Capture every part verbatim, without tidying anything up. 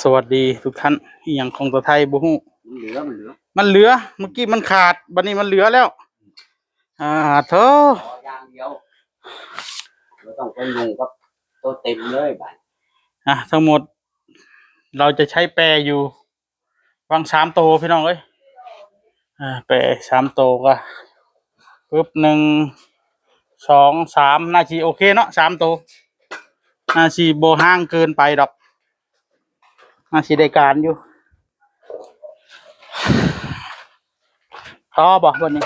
สวัสดีทุกท่าน อีหยังของตาไทยบ่ฮู้ มันเหลือ มันเหลือ มันเหลือ เมื่อกี้มันขาด บัดนี้มันเหลือแล้ว อ่า โธ่ ต่ออย่างเดียว บ่ต้องไปยุ่งกับโตเต็มเลยบัด อ่ะ ทั้งหมด เราจะใช้แปรอยู่ วางสามโตพี่น้องเอ้ย อ่า แปรสามโตก็ ปึ๊บ หนึ่ง สอง สาม น่าสิโอเคเนาะ สามโต น่าสิบ่ห่างเกินไปดอก น่าสิได้การอยู่ ต่อบ่บัดนี้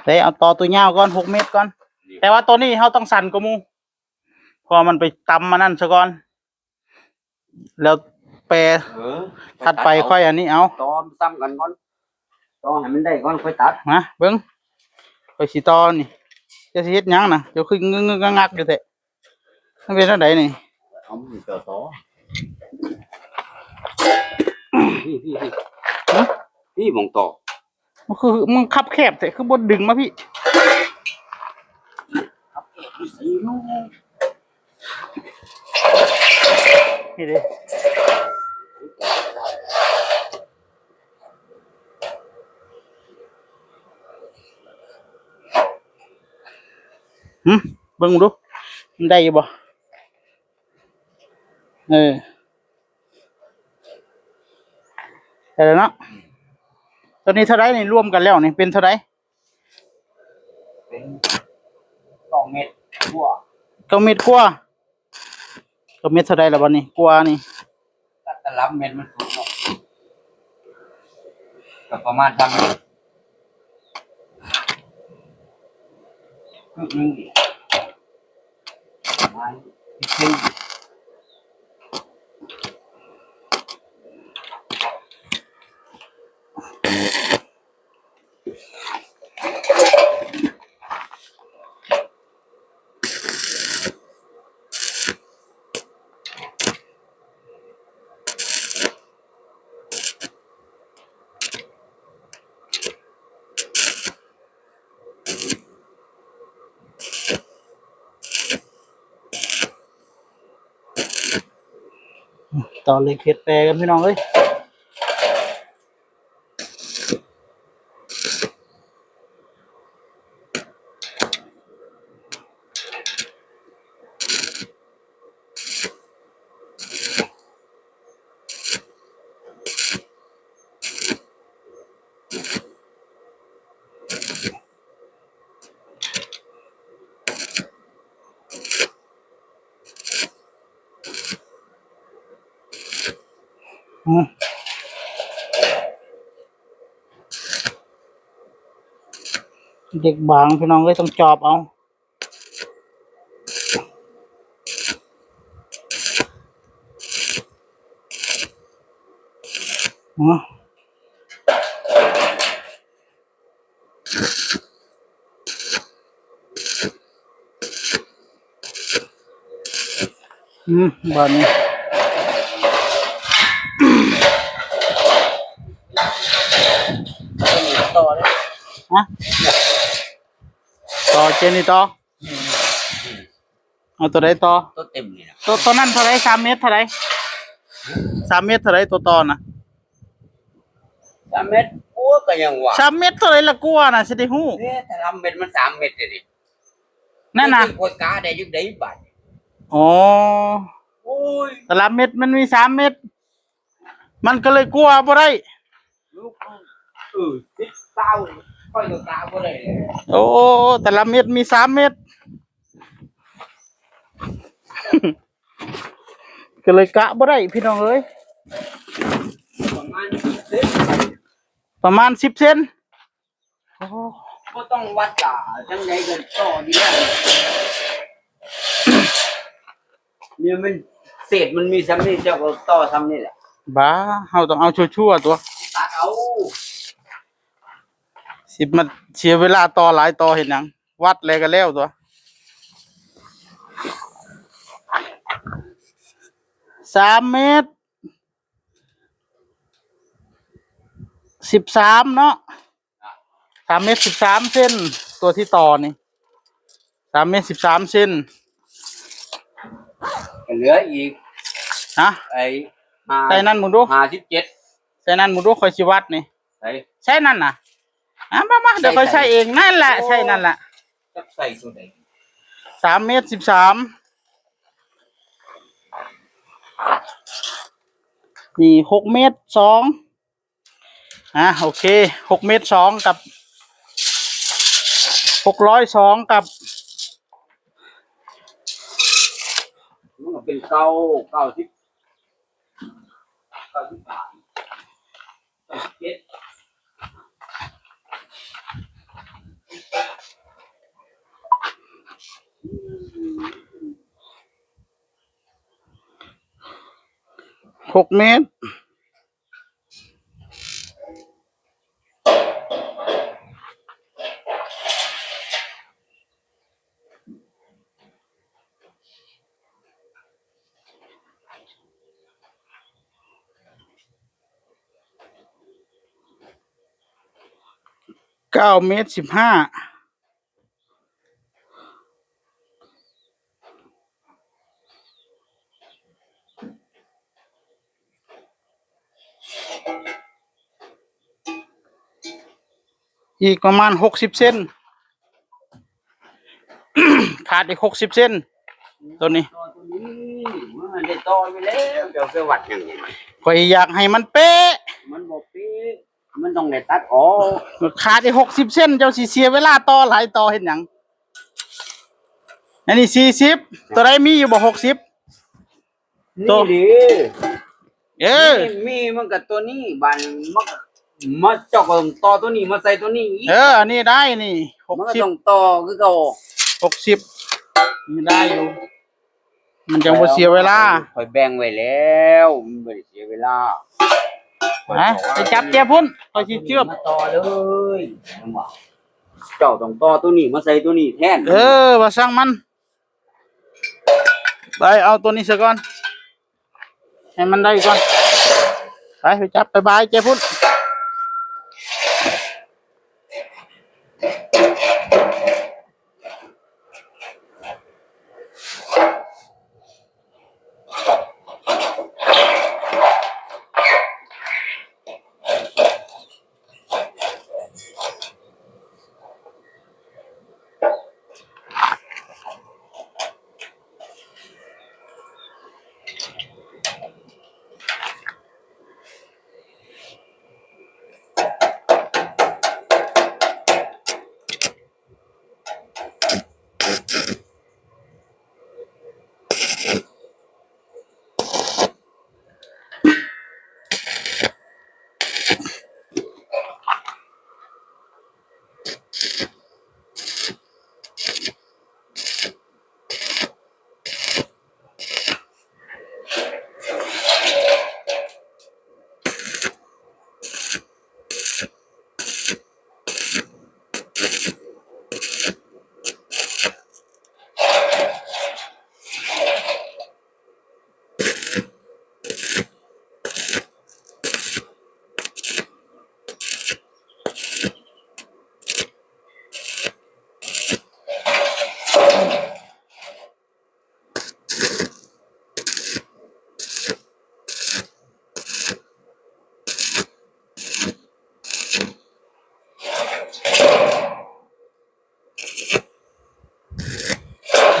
เด้เอาต่อตัวยาวก่อน หกเมตรก่อน แต่ว่าตัวนี้เราต้องสั้นกว่าหมู่ เพราะมันไปตำมานั่นซะก่อน แล้วแปร เออ ถัดไปค่อยอันนี้เอา ต่อซ้ำกันก่อน ต่อให้มันได้ก่อนค่อยตัด มาเบิ่ง ค่อยสิต่อนี่ จะสิเฮ็ดหยังนะ เดี๋ยวคืองึกๆงักๆอยู่แท้ มันเป็นจั่งใดนี่ เอามือต่อต่อ พี่ พี่ พี่ ฮะ พี่มองต่อ มันคือ มันคับแคบแท้ คือบ่ดึงมาพี่ นี่เด้ หึ เบิ่งดู มันได้อยู่บ่ เออ ได้แล้วเนาะ ตัวนี้เท่าใดนี่ รวมกันแล้วนี่ เป็นเท่าใด เป็น เก้าเมตรกว่า เก้าเมตรกว่า เก้าเมตรเท่าใดล่ะบัดนี้ กว่านี่ ก็ตลับเมตรมันสูงเนาะ ก็ประมาณสามเมตร ครึ่งหนึ่งอีก ประมาณสิบเซน ต่อเหล็กเฮ็ดแปรกันพี่น้องเอ้ย อืม เหล็กบางพี่น้องเอ้ย ต้องจอบเอา อืม อืม บาดนี้ ต่อเลย ฮะ ต่อเจนี่ต่อ เอาตัวใดต่อ ตัวเต็มนี่นะ ตัว ตัวนั้นเท่าใด สามเมตรเท่าใด สามเมตรเท่าใดตัวต่อนะ สามเมตรกว่าก็ยังว่า สามเมตรเท่าใดละกว่านะ สิได้ฮู้ เอ๊ะ ถ้าสามเมตรมันสามเมตรเลยดิ นั่นน่ะ มันสิกว่ากะได้อยู่ได้บาด อ๋อ โอ้ย ตลับเมตรมันมีสามเมตร มันก็เลยกว่าบ่ได้ ลูก เออ สิบเต้า ค่อยก็กะบ่ได้เลย โอ้ ตลับเมตรมีสามเมตร ก็เลยกะบ่ได้พี่น้องเอ้ย ประมาณสิบเซน ประมาณสิบเซน โอ้ บ่ต้องวัดหลาย จั่งใดก็ต่ออยู่แล้ว เนี่ยมัน เศษมันมีส่ำนี่ เจ้าก็ต่อส่ำนี่แหละ บ้า เฮาต้องเอาชั่วๆ ตัว ตัดเอา สิมาเสียเวลาต่อหลายต่อเฮ็ดหยัง วัดแล้วก็แล้วตัว สามเมตรสิบสามเนาะ สามเมตรสิบสามเซน ตัวที่ต่อนี่ สามเมตรสิบสามเซน เหลืออีก นะ ไอ้ห้า ใส่นั่นมึงดู ห้าสิบเจ็ด ใส่นั่นมึงดู คอยสิวัดนี่ ใส่ ใช่นั่นน่ะ อ่ะ มามาเดี๋ยวคอยใส่เอง นั่นแหละ ใช่นั่นแหละ จักใส่ตัวไหน สามเมตรสิบสามนี่หกเมตรสอง อ่ะ โอเค หกเมตรสองกับ หกร้อยสองกับ มันก็เป็นเก้า เก้าสิบ เก้าสิบสาม เก้าสิบเจ็ด หกเมตร เก้าเมตรสิบห้า อีกประมาณหกสิบเซน ขาดอีกหกสิบเซน ตัวนี้ ต่อตัวนี้มันได้ต่อไปแล้วเดี๋ยวไปวัดอย่างนี้ ข่อยอยากให้มันเป๊ะ มันบอกปีมันต้องได้ตัดออก ขาดอีกหกสิบเซน เจ้าสิเสียเวลาต่อหลายต่อเห็นหยัง อันนี้สี่สิบ ตัวใดมีอยู่บ่หกสิบ นี่ดิ เออ มีมีมันกับตัวนี้บานมันก็มาเจาะกับต่อตัวนี้มาใส่ตัวนี้อีก เออ อันนี้ได้นี่หก มันก็ สิบ ต้องต่อคือเก่า หกสิบ นี่ได้อยู่ มันจังบ่เสียเวลา คอยแบ่งไว้แล้วมันไม่ได้เสียเวลา นะไปจับแกพุ่นคอยสิเชื่อม มาต่อเลยเห็นบ่เจ้าต้องต่อตัวนี้มาใส่ตัวนี้แทน เออ ว่าสั่งมัน ไปเอาตัวนี้ซะก่อน ให้มันได้ก่อน ไป ไปจับ ไปบายแกพุ่น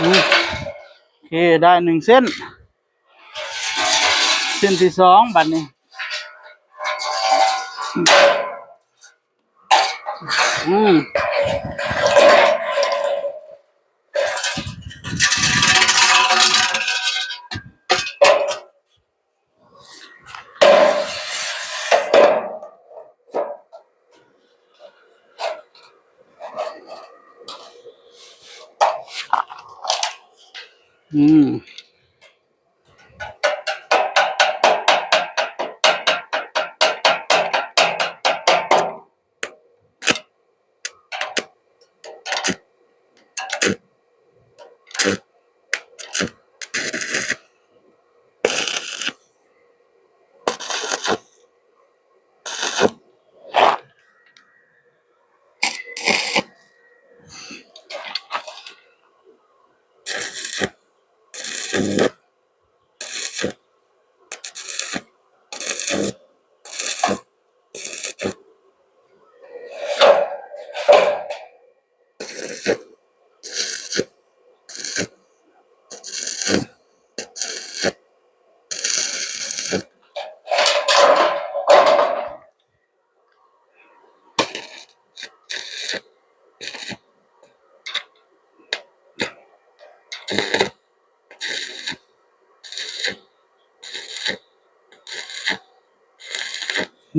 อืม โอเค ได้หนึ่งเส้น เส้นที่สองบัดนี้ อืม อืม โอ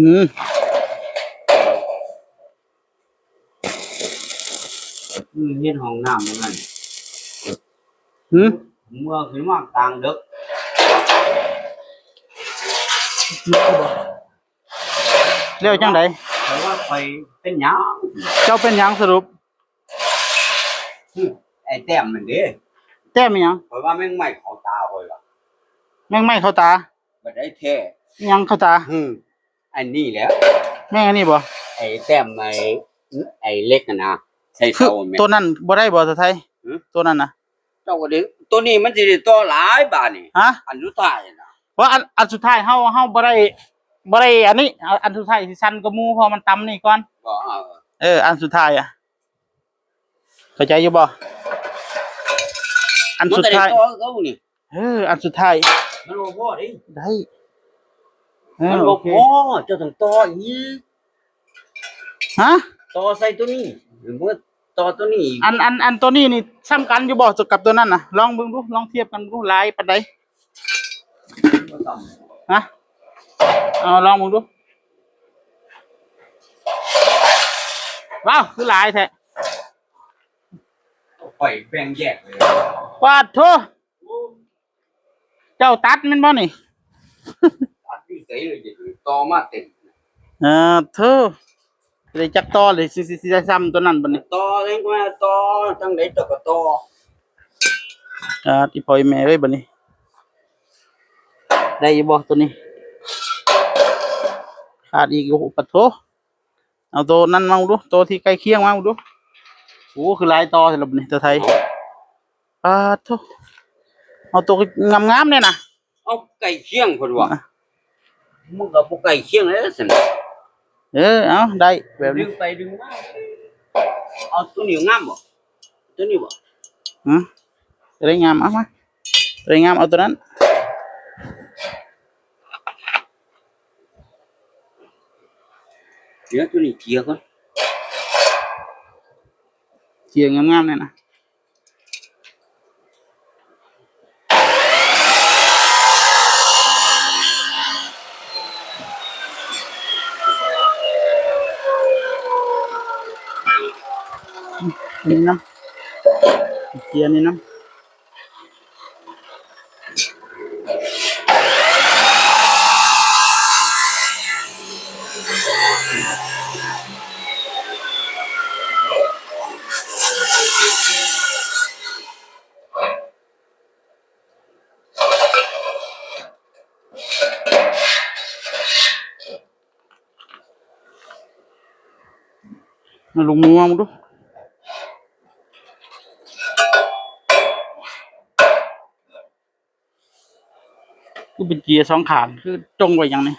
อืม อืม เฮ็ดห้องน้ำเหมือนกัน หืม เมื่อคืนว่ากลางดึก แล้วจังใด แต่ว่าไปเป็นหยัง เจ้าเป็นหยังสรุป อืม ไอ้แต้มมันเด้ แต้มอิหยัง เพราะว่าแมงไม้เข้าตาข้อยว่ะ แมงไม้เข้าตา บ่ได้แท้ อิหยังเข้าตา อืม อันนี้แหละ แมงอันนี้บ่ ไอ้แต้มไอ้ ไอ้เหล็กน่ะนะ ใส่ คือ เสาแม่น ตัวนั้นบ่ได้บ่ ตาไทย หือ ตัวนั้นน่ะ เจ้าก็ได้ ตัวนี้มันสิได้ต่อหลายบาดนี่ ฮะ อันสุดท้ายน่ะ เพราะอัน อันสุดท้ายเฮา เฮาบ่ได้ บ่ได้อันนี้ เอาอันสุดท้ายสิสั้นกว่าหมู่ เพราะมันต่ำนี่ก่อน บ่ เออ เออ อันสุดท้ายอะ เข้าใจอยู่บ่ อันสุดท้าย มันก็ได้ต่อคือเก่านี่ เออ อันสุดท้าย มันบ่พอเด้ ได้ เออ มันบ่ โอเค พอ เจ้าต้องต่ออีก ฮะ ต่อใส่ตัวนี้ หรือว่าต่อตัวนี้อีก อัน อัน อันตัวนี้นี่ส่ำกันอยู่บ่กับตัวนั้นน่ะ ลองเบิ่งดู ลองเทียบกันดู หลายปานใด บ่ซ้ำ ฮะ เอาลองเบิ่งดู ว้าว คือหลายแท้ ข้อยแบ่งแยกเลย ปาดโธ่ เจ้าตัดแม่นบ่นี่ ตัดอยู่ไสเลย ต่อมาเต็ม เออ โธ่ ได้จักต่อเลย สิ สิ สิได้ส่ำตัวนั้นบัดนี้ ต่อเลยว่าต่อ จังได๋ต่อก็ต่อ อ่า อีพ่ออีแม่เอ้ย บัดนี้ ได้อยู่บ่ตัวนี้ ขาดอีก โอ้โห ปะโธ่ เอาตัวนั้นมาดู ตัวที่ใกล้เคียงมาดู โอ้ คือหลายต่อแท้ละบัดนี้ ตัวไทย ปาดโธ่ เอาตัวงามๆเนี่ยนะ เอาใกล้เคียงเพิ่นว่า อ่ะ มึงก็บ่ใกล้เคียงเลยซั่น เออ เอา ได้แบบนี้ ดึงไปดึงมา เอาตัวนี้งามบ่ ตัวนี้บ่ หือ ตัวใดงาม เอามา ตัวใดงาม เอาตัวนั้น เดี๋ยวตัวนี้เจียก่อน เจียงามๆเนี่ยนะ นี่นะ เจียนี่นะ มาลงมือมาดู คือเป็นเจียสองขาน คือจงไว้อย่างนี้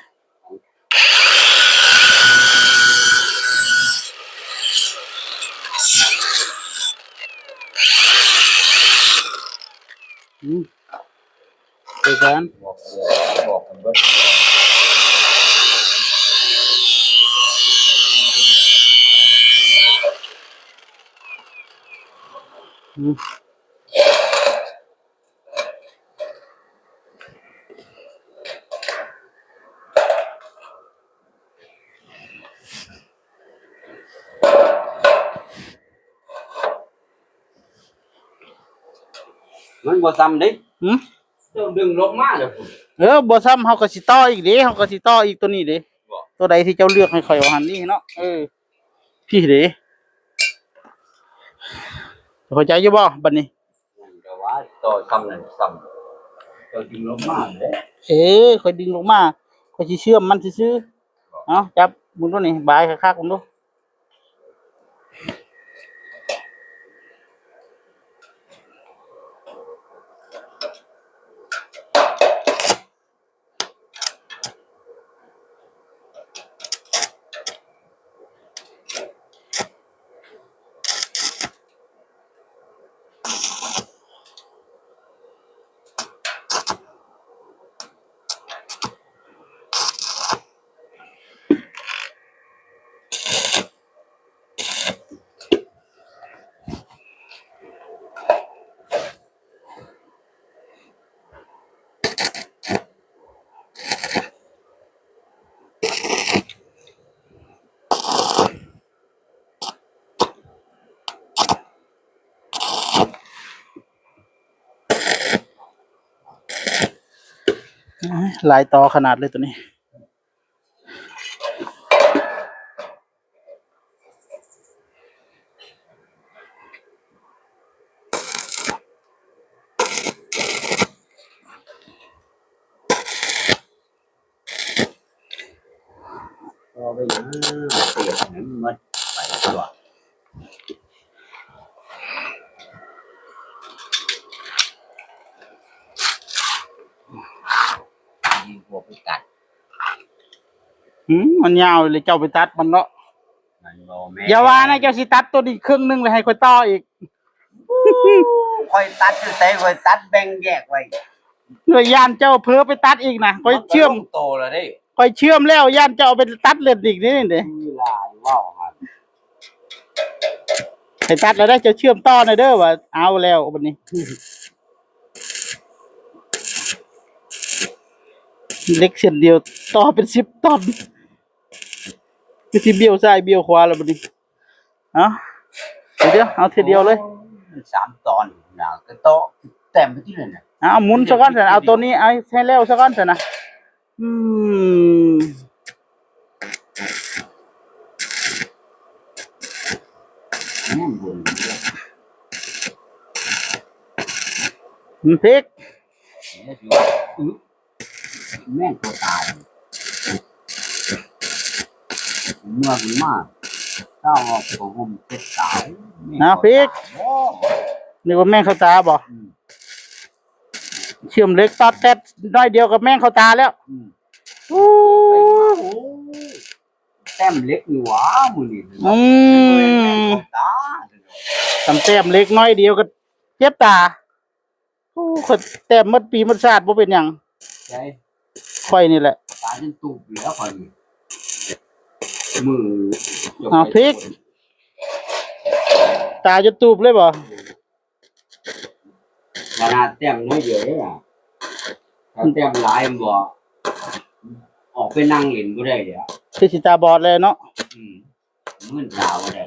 อืม ไปกัน บอกบอกกันเบิด อืม มันบ่ซ้ำเด้ หืม เจ้าดึงลงมาแล้วพุ้น เออ บ่ซ้ำ เฮาก็สิต่ออีกเด้ เฮาก็สิต่ออีกตัวนี้เด้ บ่ ตัวใดที่เจ้าเลือกให้ข้อยว่าหั่นนี่เนาะ เออ พี่เด้ เข้าใจอยู่บ่ บัดนี้ นั่นก็ว่าต่อซ้ำนั่นซ้ำ เจ้าดึงลงมาเด้ เออ ข้อยดึงลงมา ข้อยสิเชื่อมมันซื่อๆ เอา จับมึงดูนี่ บายคักๆ มึงดู เ หลายต่อขนาดเลยตัวนี้ ก็ไปหยังเศษนั้นหมดไปตัว นี่พวกไปตัด อืม มันยาวเลย เจ้าไปตัดมันเนาะ มันบ่แม่น อย่าว่านะ เจ้าสิตัดตัวนี้ครึ่งหนึ่งเลยให้ข้อยต่ออีก ข้อยตัดอยู่ไส ข้อยตัดแบ่งแยกไว้ ข้อยย่านเจ้าเผลอไปตัดอีกนะ ข้อยเชื่อม มันก็ลงโตแล้วเด้ ข้อยเชื่อมแล้ว ย่านเจ้าเอาไปตัดเล่นอีกนี่เด้ คือหลายเว้าหั่น ให้ตัดแล้วได้ เจ้าเชื่อมต่อหน่อยเด้อ ว่าเอาแล้วบัดนี้ เหล็กเส้นเดียวต่อเป็นสิบตอน คือสิเบี้ยวซ้ายเบี้ยวขวาแล้วบัดนี้ เอา เดี๋ยว เอาทีเดียวเลย โอ้ย สามตอนนะ ก็ต่อแต้มไปที่นั่นน่ะ เอาหมุนซะก่อนซะ เอาตัวนี้ เอาให้แล้วซะก่อนซะนะ อืม อืม มันพลิก เดี๋ยวสิว่า อึ๊บ แม่งตัวตาย เมื่อมันมา ถ้าออกของผมเจ็บตาย แม่ง นะ ตัวตาย พลิก โอ้ นึกว่าแม่งเข้าตาบ่ อืม เชื่อมเหล็กตัดแต๊ดน้อยเดียวกับแม่งเข้าตาแล้ว อืม โอ้ โอ้ แต้มเหล็กนี่หว่ามื้อนี้ อืม แม่งเข้าตา ทำแต้มเหล็กน้อยเดียวก็เจ็บตา โอ้ ข้อยแต้มหมดปีหมดชาติบ่เป็นหยัง ใช่ ข้อยนี่แหละ ตาจนตูบแล้วข้อยนี่ มือ เอาพลิก ตาจนตูบเลยบ่ ขนาดแต้มน้อยเดียวเด้อล่ะ ถ้าแต้มหลายมันบ่ ออกไปนั่งเล่นบ่ได้เลยอะ คือสิตาบอดเลยเนาะ อืม มืนตาบ่ได้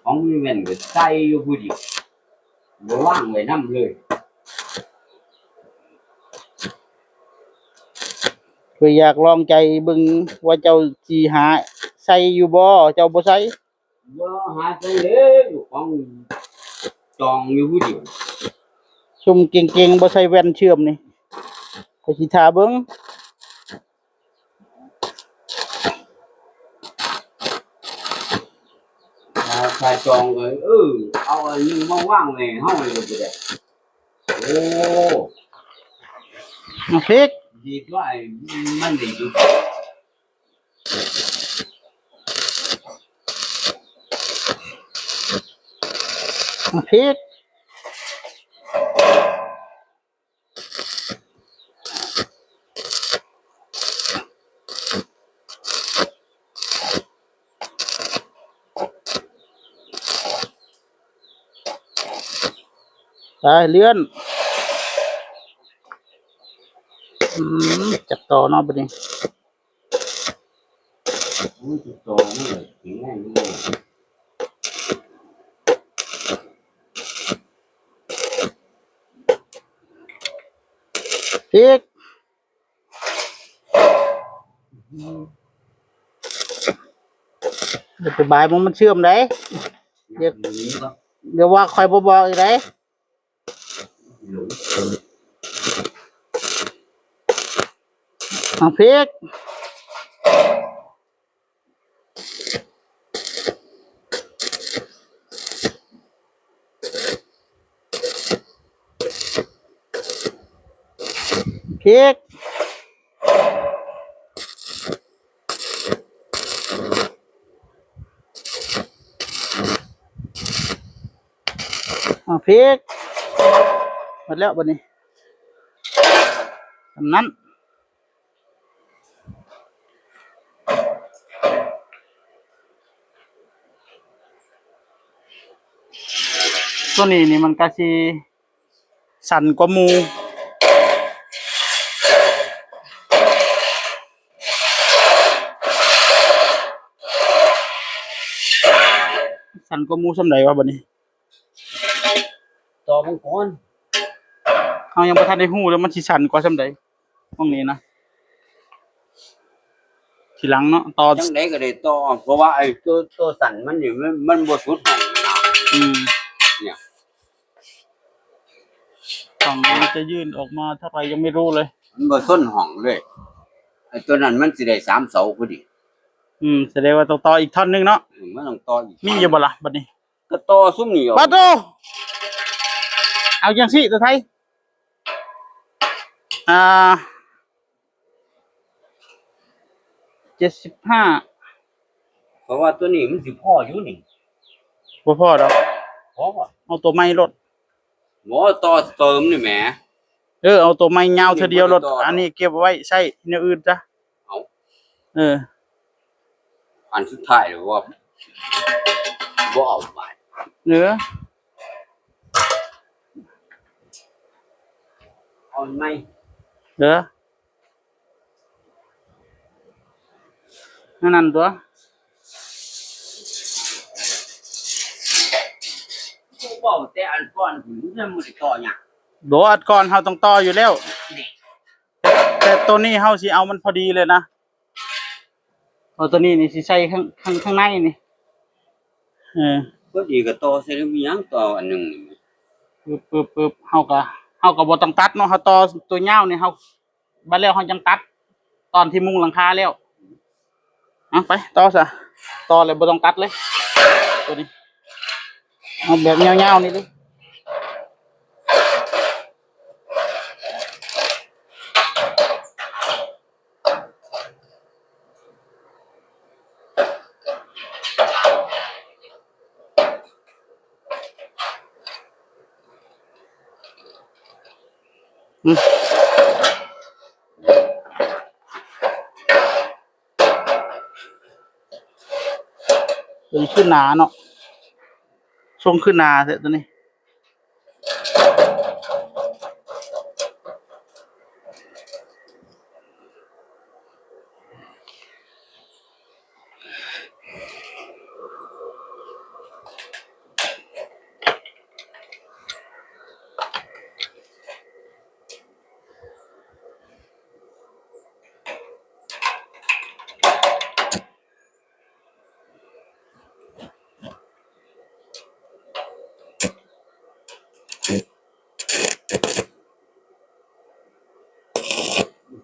ของมีแว่นก็ใส่อยู่ผู้เดียว บ่วางไว้นำเลย ข้อยอยากลองใจเบิ่งว่าเจ้าสิหาใส่อยู่บ่ เจ้าบ่ใส่ บ่หาใส่เลย ของจองอยู่ผู้เดียว ซุมเก่งๆ บ่ใส่แว่นเชื่อมนี่ ข้อยสิท่าเบิ่ง ถ้า ถ้าจองก็ เออ เอาอันหนึ่งมาวางไว้ให้เฮาเลยก็ได้ โอ้ มาพลิก ดีกว่าไอ้มันได้อยู่ มาพลิก ไปเลื่อน อืม จับต่อเนาะบัดนี้ อุ้ย จับต่อเนาะ ถึงง่ายอยู่ อีก อย่าไปบายมัน มันเชื่อมได้ เดี๋ยว เดี๋ยวว่าข้อยบ่บอกอีกได้ เอาพลิก พลิก เอาพลิก หมดแล้วบัดนี้ อันนั้น ตัวนี้นี่มันก็สิสั้นกว่าหมู่ สั้นกว่าหมู่ส่ำใดวะบัดนี้ ต่อมังกร เฮายังบ่ทันได้ฮู้เลยมันสิสั้นกว่าส่ำใด ห้องนี้นะ ทีหลังเนาะ ต่อ จั่งใด๋ก็ได้ต่อ เพราะว่าไอ้ตัว ตัวสั้นมันนี่มัน มันบ่สุดห้องนะ อืม เนี่ย ฝั่งนี้จะยื่นออกมาเท่าไหร่ยังไม่รู้เลย มันบ่ซนห้องเลย ไอ้ตัวนั้นมันสิได้สามเสาพอดี อืม แสดงว่าต้องต่ออีกท่อนหนึ่งเนาะ อืม มันต้องต่ออีก มีอยู่บ่ล่ะบัดนี้ ก็ต่อซุมนี่เอา ปาโต เอาจั่งซี้ ตัวไทย อ่า เจ็ดสิบห้า เพราะว่าตัวนี้มันสิพออยู่นี่ บ่พอดอก พอบ่ เอาตัวใหม่โลด บ่ ต่อเติมนี่แหม เออ เอาตัวใหม่ยาวเทื่อเดียวโลด นี่บ่ได้ต่อดอก อันนี้เก็บไว้ใช้แนวอื่นซะ เอา เออ อันสุดท้ายเลยว่า บ่เอาไป เออ เอาอันใหม่ เออ นั่นนั่นตัว กูบอกแต่อันก่อน กูยังบ่ได้ต่อหยัง บ่ อันก่อนเฮาต้องต่ออยู่แล้ว นี่ แต่ตัวนี้เฮาสิเอามันพอดีเลยนะ เอาตัวนี้นี่สิใส่ข้าง ข้าง ข้างในนี่ เออ พอดีก็ต่อใส่แล้วมีหยังต่ออันหนึ่งนี่ ปึ๊บ ปึ๊บ ปึ๊บ เฮาก็ เฮาก็บ่ต้องตัดเนาะ เฮาต่อตัวยาวนี่ เฮา บัดแล้วเฮาจั่งตัด ตอนที่มุงหลังคาแล้ว เอาไป ต่อซะ ต่อเลย บ่ต้องตัดเลย ตัวนี้ เอาแบบยาวๆนี่เลย อืม ตัวนี้คือหนาเนาะ ทรงคือหนาแท้ตัวนี้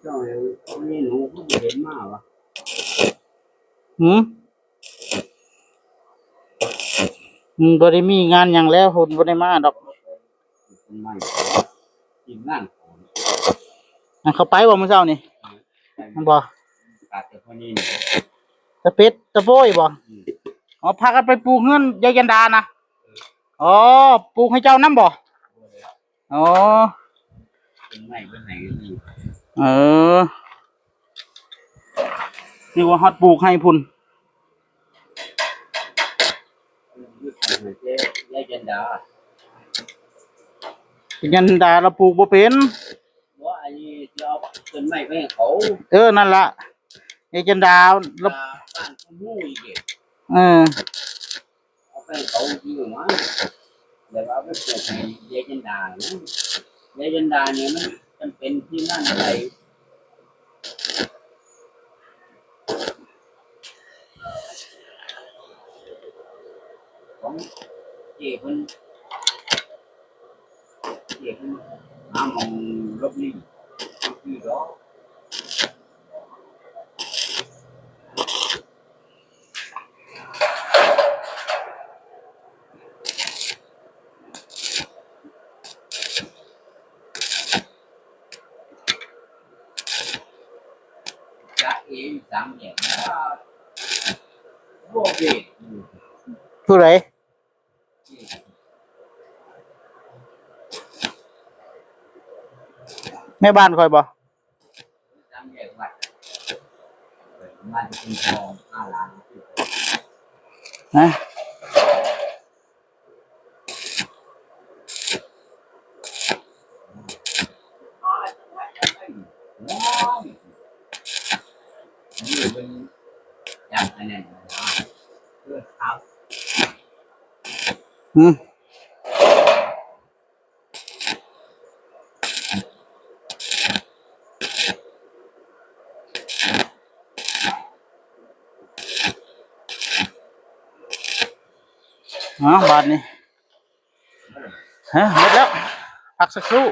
เจ้าเนี่ย มีหนูเขาบ่เห็นมาวะ หืม อืม บ่ได้มีงานหยังแล้ว เพิ่นบ่ได้มาดอก อันเขาไปบ่มื้อเช้านี่ มันบ่ ตะเป็ดตะโพยบ่ อืม อ๋อ พากันไปปลูกเฮือนยายจันดานะ อ๋อ ปลูกให้เจ้านำบ่ อ๋อ เออ นึกว่าฮอดปลูกให้พุ้น ยายจันดา ยายจันดาลาวปลูกบ่เป็น บ่ อันนี้สิเอาต้นไม้ไปให้เขา เออ นั่นล่ะ ยายจันดาลาว บ้านผู้หมู่อีกเด้ เออ เอาไปให้เขาอยู่หรอ เดี๋ยวเอาไปปลูกให้ยายจันดานะ ยายจันดาเนี่ยมันจำเป็นที่นั่นอะไร ของเจ้เพิ่น เจ้เพิ่นหาหม่องหลบหลีก คือดอก จะเองสามแยกนะ บ่เบรก ผู้ใด แม่บ้านข่อยบ่ สามแยกวัด บ้านคุณทอง ห้าล้าน ฮะ อืม อ๋อบาดนี้ฮะหมดแล้ว พักสักครู่